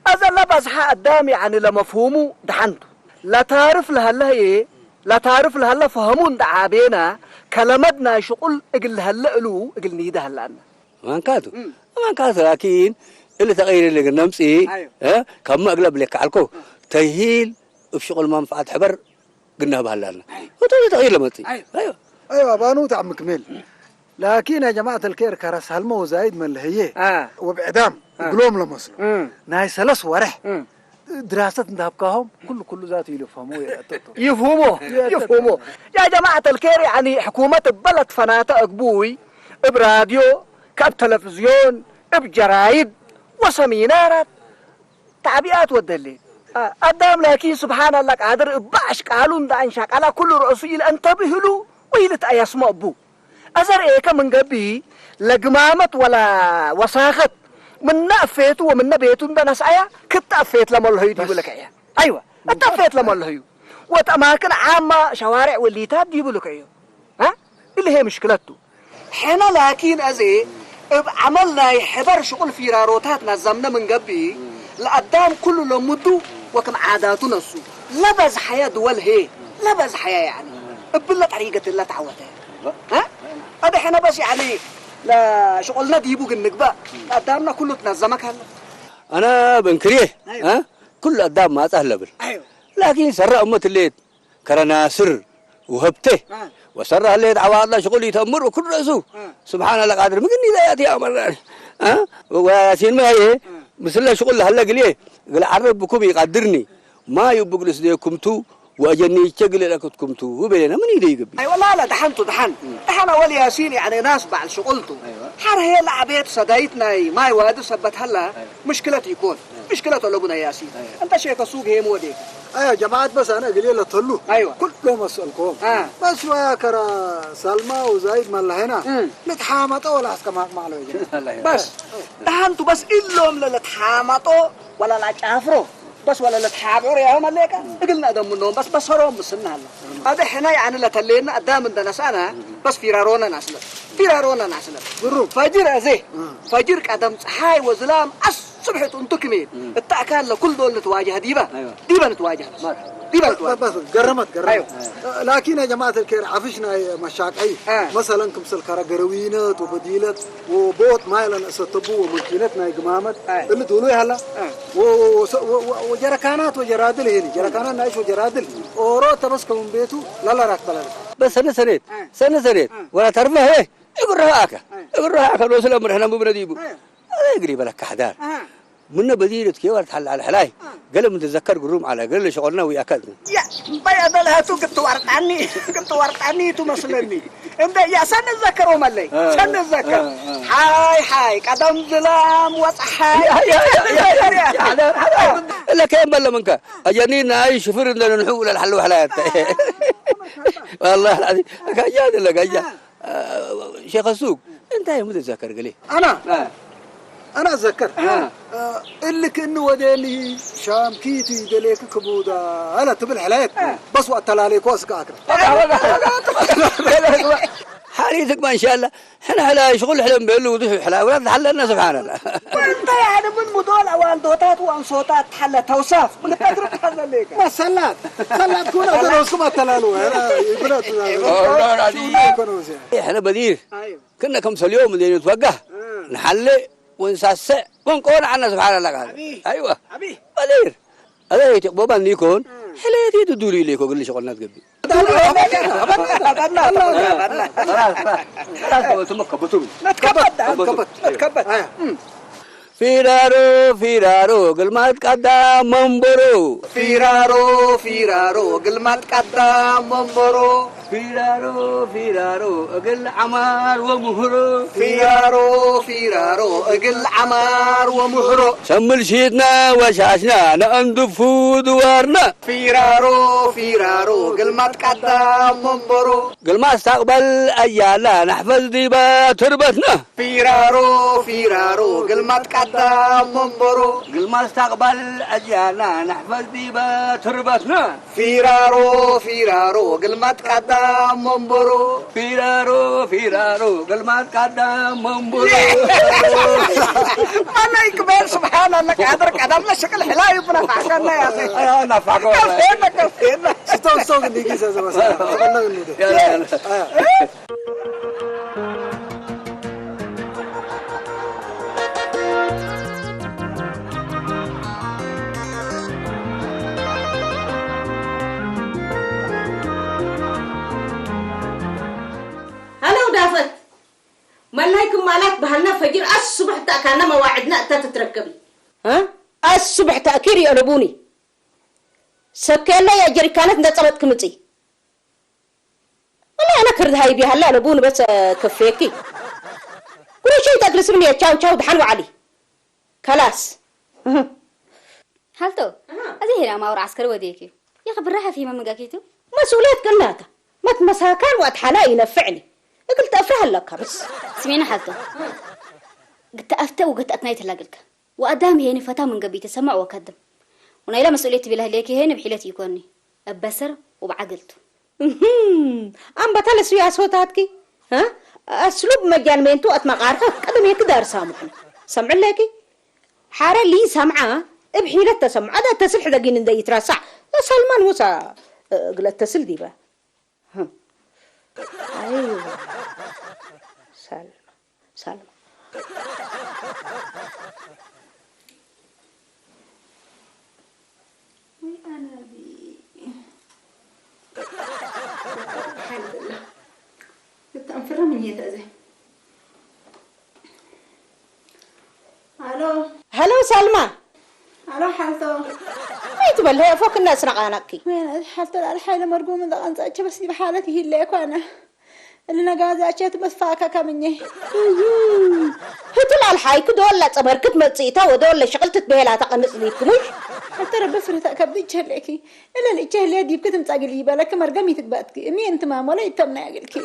ኣዘ ለበዝሓ ኣዳም ያዕኒ ለመፍሁሙ ደሓንቱ። ለታርፍ ለሀለ ህዬ፣ ለታርፍ ለሀለ ፈሀሙ እንደ ዓቤና፣ ከለመድ ናይ ሽቁል እግል ለሀለ እሉ እግል ንይደ ሀላና። ማንካቱ፣ እም። ማንካቱ፣ ላኪን እሊ ተቐይር እሊ ግን ነምጺ፣ ኣዮ። እ? ካብ መእግለ ብሌካ ዓልኮ፣ ተይሂል እብ ሽቁል መንፍዓት ሕበር ግና ባህላልና። ኣይ። ወተለ ተቕይር ለመጺ። ኣይ። ኣዮ። أيوة، بانو تعمك ميل. لكن يا جماعة الكير كرس هالمو زايد من الهية. آه. وبعدام، آه. قلوم لمصر. مم. ناي سلس ورح. مم. دراسة ندهبكاهم، كل، كل ذات يلفهمو يا تطو. يفهمو، يا يفهمو. تطو. يا جماعة الكير، يعني، حكومة بلد فناتا أقبوي، إب راديو، كأب تلفزيون، إب جرايد، وسمينارات. ተዕቢኣት ወደሌ። አ-፣ ኣዳም ላኪን ስብሓን ኣላ ቃድር እባ ኣሽቃሉ እንዳ ኣንሻቃላ ኩሉ ርእሱ ኢል ኣንተብህሉ ወይልት ኣያስሞ እቡ። ኣዘርእየከ ምን ገቢ ለግማመት ወላ ወሳኸት ምነ ኣፌቱ ወምነ ቤቱ እንደ ነስኣያ ክተ ኣፌት ለመልሀዩ ዲቡ በስ። ለከዕያ። ኣይወ፣ እተ ኣፌት ለመልሀዩ። ወጠማክን ዓማ ሸዋርዕ ወሊታት ዲቡ ልክዕዮ። እ? እሊ ህይ ምሽክለት ቱ። ሕነ ላኪን አዜ እብ ዐመል ናይ ሕበር ሽቁል ፊራሮታት ናዛምነ ምን ገብእ፣ ለአዳም ኩሉ ለሙዱ ወክም ዓዳቱ ነሱ። ለበዝሐየ ድወል ህይ፣ ለበዝሐየ ያዕኒ። እብለ ጠሪገት እለ ተዐወተ። እ? አደ ሕነ በስ ያዕኒ ለሽቁልነ ዲቡ ግን ንግበእ፣ ለአዳምነ ኩሉ ትናዘመ ካለ። አነ በንክርዬ፣ አይዋ። እ? ኩሉ አዳም ማጻህ ለብል። አይዋ። ላኪን ሰራ እመት ሌት ከረ ናስር ወሀብቴ አ። ወሰራ ህሌት ዐዋጥላ ሽቁል ኢተእምር ወኩል ረእሱ አ። ስብሓን አለ ቃድር ምግን ኢለ ያቲ አመራን አ? ወያሲን ማየ አ። ምስለ ሽቁል ለሀለ ግልዬ እግል ዐረብ ብኩም ኢቀድርኒ ማይ እቡ እግል እስዴኩም ቱ ወአጀኒቸ እግል እለክትኩም ቱ ቤሌነ ምን ኢደ ይገብእ? አይወ ላለ ደሐንቱ ደሐን ደሐን አወል ያሲን ያዕኔ ናስ በዐል ሽቁል ቱ አይወ። ሐር ሄ ለዐቤት ሰዳይት ናይ ማይ ዋዲ ሰበት ሀላ አይወ። ምሽክለት ኢኮን። ምሽክለት አለቡ ናይ ያሲን። አይ። እንተ ሼከ ሱግ ሄም ወዴከ። አያ ጀማዓት በስ አነ እግሌ ለተሉ። አይዋ። ኩሎም አስአልኮም። አ። በስ ወያ ከራ ሳልማ ወዛይድ መላሄና። እም። ንትሓመጠ ወላ አስከማቅማዕ ለው ጀማዓት። በስ። ደሓንቱ በስ ኢሎም ለለትሓመጦ ወላ ላጫፍሮ። በስ ወላ ለትሓብዑር ያሆም አሌከ። እግልና ደምኖም በስ በሰሮም ምስና አለ። አደ ሕና ያዕኒ ለተሌና አዳም እንደ ነሳና በስ ፊራሮና ናስለ። ፊራሮና ናስለ። ብሩ። ፈጅር አዜ። እ። ፈጅር ቀደም ፀሓይ ወዝላም አስ ስብሕት እንቱ ክሜት እም። እታ ኣካል ለኩል ዶል ንትዋጀህ ዲበ፣ ኣይዋ። ዲበ ንትዋጀህ በስ። ማት። ዲበ ንትዋጀህ። በስ፣ ገረመት፣ ገረመት። ኣይዋ። ላኪን ያ ጀማዓት ልኬር ዓፍሽ ናይ መሻቀይ፣ አ። መሰለን ክምሰል ከረ ገረዊነት ወበዲለት ወቦት ማይ ለነእሰተቡ ወመኪነት ናይ ግማመት፣ አ። እሊ ዶሎ ያህላ፣ አ። ወ-፣ ወ-፣ ወ-፣ ወ-፣ ወጀረካናት ወጀራድል ይሄን፣ ጀረካናት ናይሽ ወጀራድል፣ ኦሮ ተበስ ከሙን ቤቱ ላላ ራክ በላል። በስ ሰነ ሰኔት፣ አ። ሰነ ሰኔት፣ አ። ወላ ተርፈ ሄ፣ እግርሃ አከ፣ አ። እግርሃ አከ፣ ሎስለ ምርሕና ሙብነ ዲቡ። አ። እግሪ በለካ ሕዳር። አ። ምነ በዲር እትኬ ወርት ሐል ዐለ ሕላይ። አ። ገለ ምን ትዘከር ግሩም ዐለ፣ ገለ ሸቆልና ዊአከ እዝነ። ያ፣ እምባይ አደልሃቱ ግትወርጣኒ፣ ግትወርጣኒ ቱ መስለኒ። እንደ ያ ሰን እዘከሮ መለይ፣ አ። ሰን እዘከር። አ፣ አ። ሓይ፣ ሓይ፣ ቀደም ዝላም ወፀሓይ። ያ፣ ያ፣ ያ፣ ያ፣ ያ፣ ያ። ሓዳር፣ ሓዳር። እለ ከየም በለ ምንከ። አጀኒ ናይ ሽፍር እንደ ንንሑ ለልሐሉ ሕላይ አተ። አ። والله العظيم. كجاد ولا كجاد. شيخ السوق، انت يا متذكر قلي. انا انا اتذكر. اللي كانه وداني شام كيتي دليك كبودا. انا تبل حلايت. بس وقت لا ليكو اسكاكر. حريتك ما ان شاء الله. حنا حلا شغل حلا نبل ودح حلا ولا حلنا سبحان الله. وانت يعني من مدول اوان دوتات وان صوتات حلا توصاف من قدر حلا ليك. ما سلات. سلات كون انا وسما تلالو انا يبلات. احنا بدير. ايوه. كنا كم سليوم اللي نتوقع. نحلي ونسسع ونقول عنا سبحان الله قال. ايوه. بدير. هذا يتقبل بان يكون. حليتي تدوري ليكو قال لي شغلنا تقبل. ፊራሮ ፊራሮ ግልማት ቀዳም መንበሮ። ፊራሮ ፊራሮ ግልማት ቀዳም መንበሮ። ፊራሮ ፊራሮ እግል ዓማር ወምህሮ። ፊራሮ ፊራሮ እግል ዓማር ወምህሮ። ሰምል ሺትና ወሻሽና ነአንድፉ ድዋርና። ፊራሮ ፊራሮ ግልማት ቀዳም መንበሮ። ግልማት ስታቅበል አያላ ናሕፈዝ ዲባ ትርበትና። ፊራሮ ፊራሮ ግልማት ቀዳም መንበሮ። ግልማት ስታቅበል አያላ ናሕፈዝ ዲባ ትርበትና። ፊራሮ ፊራሮ ግልማት ቀዳም መንበሮ። ፊራሮ ፊራሮ ግልማት ቀዳም መንበሮ። ማና ይቅበል ስብሓን ኣላ ቃድር ቀዳም ለሽቅል ሕላዩ ብናፋሕካና ያዘ ናፋቆ ከፍቴና ከፍቴና ስተው ስተው ግን ዲጊ ሰዘበሰ ተበለግ እንደ ያላ ያላ ሃለው ዳፈት መላይ ክማላት ባህልና ፈጅር ኣስቡሕ ተኣካና መዋዕድና እታ ትትረከብ እ ኣስቡሕ ተኣኪር የለቡኒ ሰከለ የጀሪካነት እንደ ጸበጥ ክምጽ ወላ ኣነ ክርድ ሃይቢ ሃላ ለቡን በስ ከፌኪ ኩረሸይ ጠግሪ ስብን ቻው ቻው ድሓን ወዓሊ ከላስ ሓልቶ እዚ ሄዳ ማውራ ዓስከሪ ወዲየኪ የኸብራ ሓፊመ መጋኪቱ መስኡልየት ቅናታ መት መሳካን ወኣት ሓላ ይነፍዕኒ እግል ተፍርህ ኣለካ በስ ስሜና ሓልቶ ግተኣፍተ ውገትኣትና ይተላግልካ ወኣዳም ይሄኒ ፈታ መንገቢ ተሰማዕ ወከድም ወናይላ መስኡልየት ትቢላ ህሌኪ ይሄኒ ብሒለት ይኮኒ እበሰር ወብዓግልቱ እህም፣ ኣንበታ ለስዩ ኣስወታትኪ እ? ኣስሉብ መጃን ሜንቱ ኣትመቃርኸ ቅድሜኪ ዳር ሳሙሕኒ ሰምዕለኪ ሓረ ሊ ሰምዓ እብ ሒለት ተሰምዓ ዳ ተስል ሕደጊን እንደ ይትረሳዕ ሳልማን ወሳ እግለ ተስል ዲበ ህም። ኣይዋ ሳልማ ሳልማ ወይ ኣነ እዚ ሓል ዘሎ ክተንፍረ ምኘተ እዚ ኣሎ ሀሎ ሳልማ ኣሎ ሓልቶ ኣይትበል ፎክና ስረቃናኪ ሓልቶ ላል ሓይለ መርጎም እንደቀንጸች በስ ይብሓለት ይሂለ ኮነ እልነጋዛቸት በስፋካ ከምኘ ህትል ኣልሓይክ ዶላ ጸበርክት መጽኢታ ወዶለ ሽቅልት ትበሄላ ተቀንጽ ሊክሙሽ ሕተ ረቢ ፍርተ ከብድ ቸሌኪ እለ ልእቸ ህልየ ዲብክ ትምጻ ግሊ ይበለክ መርገም ይትግበእትኪ እሚ እንትማሞለ ይተምና ያግልኪ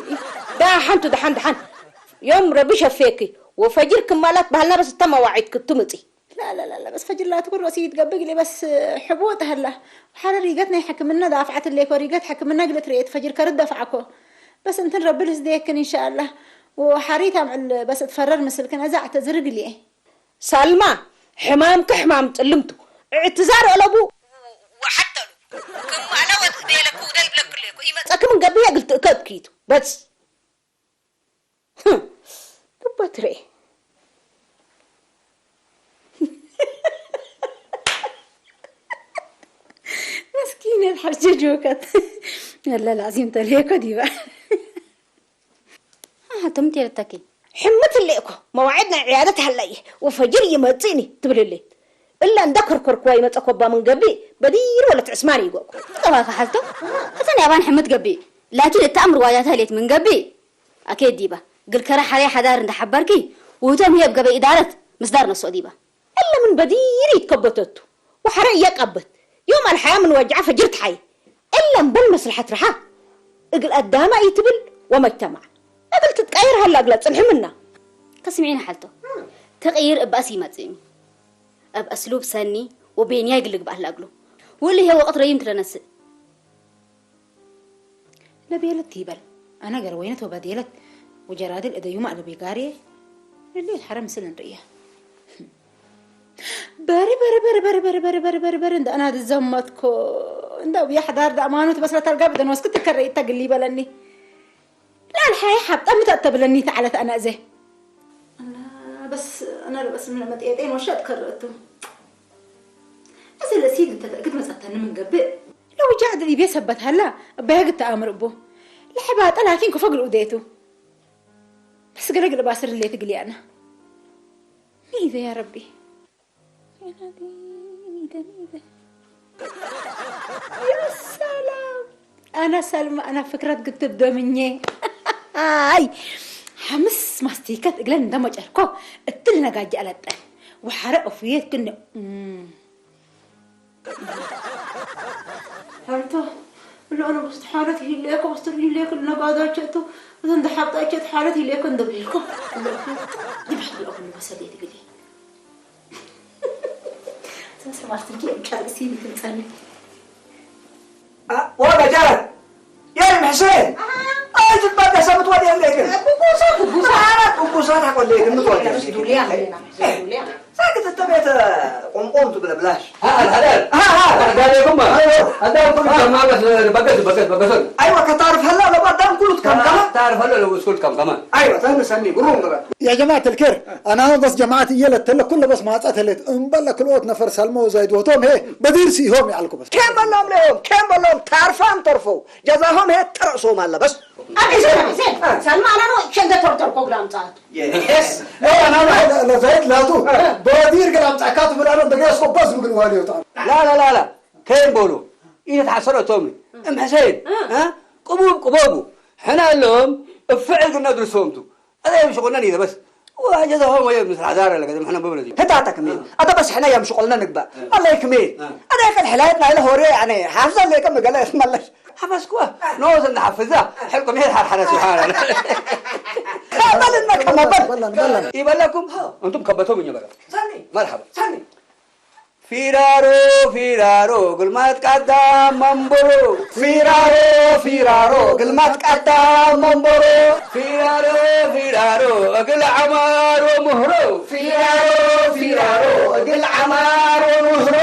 ዳ ሓንቱ ደሓን ደሓን ዮም ረቢ ሸፌኪ ወፈጅር ክማላት ባህልና በስ እተመዋዒት ክትምጺ ላላላላ በስ ፈጅር ላትኩን ሮሲ ይትገብግ ሊ በስ ሕቡጥ ሀላ ሓረ ሪገት ናይ ሕክምና ዳፍዓት ሌኮ ሪገት ሕክምና ግለት ርኤት ፈጅር ከርድ ደፍዓኮ በስ እንትን ረቢ ልስደየክን እንሻአላ ወሓሪት ኣምዕል በስ እትፈረር ምስልክን እዛ ዕተዝርግ ሊኤ ሳልማ ሕማምኪ ሕማም ጥልምቱ እዕትዛር እለቡ ወሓተሉ ክማለ ወድእደለኩ ደልብለክሌኮ ይመጸክምን ገብየ ግልትእከ እብኪቱ በስ ግበትሬ መስኪነት ሓርጀ ጆከት ኣላ ላዕዚም ተልየኮ ዲባ ኣቶም ተልተኪ ሕምት እለ እኮ መዋዕድ ናይ ዕያደት ሃላየ ወፈጅር ይመጽእኒ ትብልለይ እላ እንዳ ከርከርኩዋ ይመጸ ኮባ ምን ገቢ በዲር ወለት ዕስማን ይጎኩ ጠባካ ሓልቶ እተን ያባን ሕምት ገቢ ላኪን እታ ኣምር ዋጃታ ሌት ምን ገቢ ኣኬ ዲባ ግልከረ ሓርያ ሓዳር እንዳሓባርኪ ውህቶም ህየብ ገበ ኢዳረት ምስዳር ነሶ ዲባ እለ ምን በዲር ይትከበተቱ ወሓረ እያቃበት ዮም ኣልሓያ ምን ዋጃዓ ፈጅር ትሓይ እለ እምበል መስልሓት ረሓ እግል ኣዳማ ኢትብል ወመጅተማዕ። እግል ትትቃየር ሃላ እግላ ጽንሕምና። ከስሚዕና ሓልቶ። ተቕይር እባእስ ይመጽእኒ። እብ እስሉብ ሰኒ ወቤንያ ይግልግ በኣላ እግሉ። ውእሊ ሄ ወቕት ረይም ትረነስእ። ለቤለት ይበል። ኣነ ገር ወይነት ወበዴለት ወጀራድል እደዩማ ለቤጋሪ ልሌት ሐረ ምስል እንርእያ። በሪ በሪ በሪ በሪ በሪ በሪ በሪ በሪ በሪ እንደ ኣና ዝዘመትኮ እንደ ኣብያ ሓዳር ዳእማኖት በስረት ኣልጋብ እደን ወስክት ከረይ ተግሊ በለኒ። ላል ሓይ ሓብጣ ምተእተብለኒ ተዓለት ኣና እዘ። ኣና በስ ኣና በስ ምን መጥየጤን ወሸጥ ከረእቱ። እዚ ለሲድ እንተ ተእግድ መጸተኒ ምን ገብእ። ለውጃ ድል ኢቤ ሰበት ሃላ እባያ ግተ ኣምር እቡ። ለሕባጠ ላኪን ከፈግል ኡዴቱ። በስ ገለግል ባስር ሌት ግልያና። ሚዘ ያ ረቢ። ያ ናዲ፣ ሚዘ፣ ሚዘ። ያ ሰላም። ኣና ሰልማ፣ ኣና ፍክረት ግትብ ደምኘ። ኣይ፣ ሓምስ ማስቲከት እግለን እንደመጨርኮ እትል ነጋጅ ኣለጠን። ወሓረ ኦፍየት ግን፣ እም። ሓብቶ፣ እሎ ኣነ በስቲ ሓለት ይህልየኮ፣ በስቲ ይህልየኮ፣ ነጋዳቸቱ፣ እዘን ደሓብጣቸት ሓለት ይህልየኮ እንደብልኮ። ይብሕት ብለኹ ንበሰል የትግል። ተሰማርትልኪ ጨርቅሲ ይትምጸኒ። አ፣ ወበጃር! يا محسن! أها. أي تتبدى سبت ودي اللي كن. بوسات، بوسات. أنا بوسات هقول لك، إنه تودي. ዱልያ ኣለና፣ ዱልያ። ሳክት እተ ቤተ ቆምቆም ትብለ ብላሽ። ها، الحلال. ها، ها. قال لكم ما. أيوه. هذا كله كم ما بس بقت، بقت، بقت. أيوه، كتعرف هلا لو قدام كله كم كمان. تعرف هلا لو سكول كم كمان. أيوه، تهنى سني، قرون قرا. يا جماعة الكير، أنا بس جماعتي يلا تلا كل بس ما أتأتلت. أم بلا كل وقت نفر سلمى وزايد وتوم هي بدير سي هم يعلقوا بس. كم بلهم لهم، كم بلهم تعرفان طرفو. جزاهم هي ترأسهم هلا بس. أبي زين، أبي زين. آه. سلمى أنا نو شن ده ترتر كوغرام صار. يس. لا، أنا لا، لا، لا، زايد لا تو. آه. بدير قال أم تعكات ولا أنا دقيس كوباس ممكن والي وتعال. لا، لا، لا، لا. كاين بولو. إيه تحصل تومي. أم حسين. آه. ها؟ قبوب، قبوبو. حنا لهم افعل قلنا درسهم تو. هذا يمشي قلنا نيدا بس. وجزاهم ويا مثل عذارة لقد محنا ببلدي. هتاتك مين؟ آه. هذا بس حنا يمشي قلنا نقبا. آه. الله يكمل. آه. هذا يكن حلايتنا إلى هوري يعني. حافظ الله يكمل قال لك مالش. حفظكوا. آه. نوز إن حفظه. آه. حلقم هي الحرحرة سبحان الله. ما بل إنك ما بل. بلن، بلن. يبلكم. ها. أنتم كبتوا من يبلكم. سامي. مرحبا. سامي. ፊራሮ ፊራሮ ግልማት ቃዳ መንበሮ። ፊራሮ ፊራሮ ግልማት ቃዳ መንበሮ። ፊራሮ ፊራሮ እግል ዓማሮ ምህሮ። ፊራሮ ፊራሮ እግል ዓማሮ ምህሮ።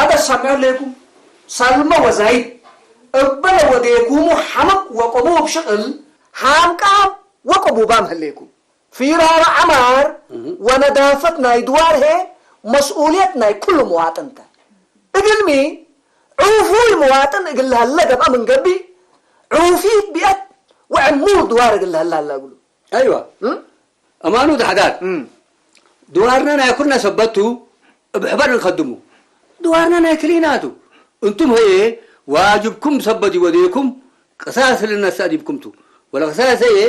أبا سمع لكم سلمى وزايد. أبا وديكم حمق وقبوب شغل حامقام وقبوبام هليكم. ፊራር ዓማር እህ። ወነዳፈት ናይ ድዋር ሄ መስኡልየት ናይ ኩሉ መዋጥን ተ። እግልሚ ዕፉይ መዋጥን እግል ሀለ ገብአ ምን ገቢ ዕፉይት ቢአት ወዕሙር ድዋር እግል ሀለ ሀለ እግሉ። አይዋ። እም? እማኑ ተሐዳር። እም። ድዋርና ናይ ኩልና ሰበቱ እብ ሕበር ንከድሙ። ድዋርና ናይ ክሊናቱ። እንቱም ሀየ ዋጅብኩም ሰበት ይወዴኩም ቅሳስ ልነሳ ዲብኩም ቱ። ወለ ቅሳስ ሀየ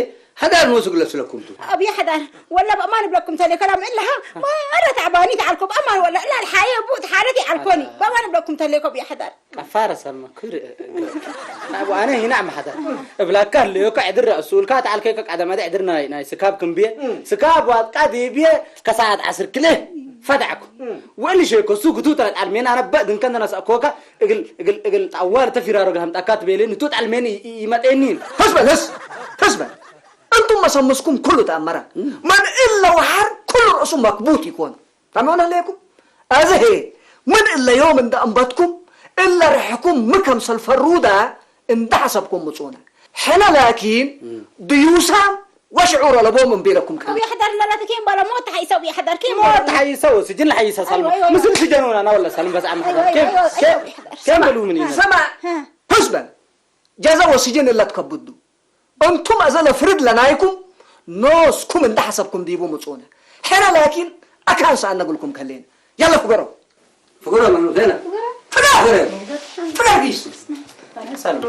ሐዳር ንወስግ ለስለኩም ቱ። ኣብየ ሐዳር ወላ በእማን እብለኩም ተሌኮ ላም እላሃ ማረ ተዕባኒ ተዓልኮ በእማን ወላ እላ ልሓየ ቡእ ተሓለት ይዓልኮኒ በእማን እብለኩም ተሌኮ ኣብየ ሐዳር። ቀፋረ ሰልመ ክር ናቡ ኣነ ሂናዕ ማሕዳር እብላካ ኣለዮ ከ ዕድር እሱ እልካ ተዓልከ ከ ቀደመደ ዕድር ናይ ናይ ስካብ ክንብየ ስካብ ዋጥቃ ዲብየ ከሰዓት ዓስር ክልኤ ፈዳዕኩ ወሊ ሸኮ ሱ ግቱ ተጣል ሜና ነበ ድንከን ተነሳ ኮካ እግል እግል እግል ጣዋር ተፊራሮ ግል ሀምጣካ ትቤሌ ንቱ ጣል ሜን ይመጤኒ። ተስበል፣ ተስበል። እንቱም መሰምስኩም ኩሉ ተአመራ። መን እለ ወሓር ኩሉ ርእሱ መክቡት ይኮን። ታምዑን ህሌኩም? አዚ ሄ ምን እለ ዮም እንደ አንበትኩም እለ ርሕኩም ም ከምሰል ፈሩዳ እንደ ሐሰብኩም ምጹነ። ሕነ ላኪን ድዩሳም ወሽዑር አለቦም እምቤለኩም ከ። አብይ አሕደር ለላተ ኬም ባለ ሞት ተሐይሰው አብይ አሕደር ኬም ሞት ባለ። ተሐይሰው ስጅን ለሐይሰ ሳልሞ። አይዋ፣ አይዋ፣ አይዋ። ምስል ስጀን ሆና ናወለ ሳልም በዛዕም አይዋ፣ ሐደር። ኬም፣ አይዋ፣ ኬም፣ አይዋ። ኬም በሉ ምን ይላል? ሰማ። ሀ። ህዝበን ጀዘ ወስጅን እለ ትከብዱ። እንቱም አዘ ለፍርድ ለናይኩም ኖስኩም እንደ ሐሰብኩም ዲቡ ምጹነ። ሕነ ላኪን አካን ሰአነ እግልኩም ከሌነ። የለ ፍገረው። ፍገረው መኑ ዜና። ፍገር! ፍገር! ፍገር ጊስ። ሰላም።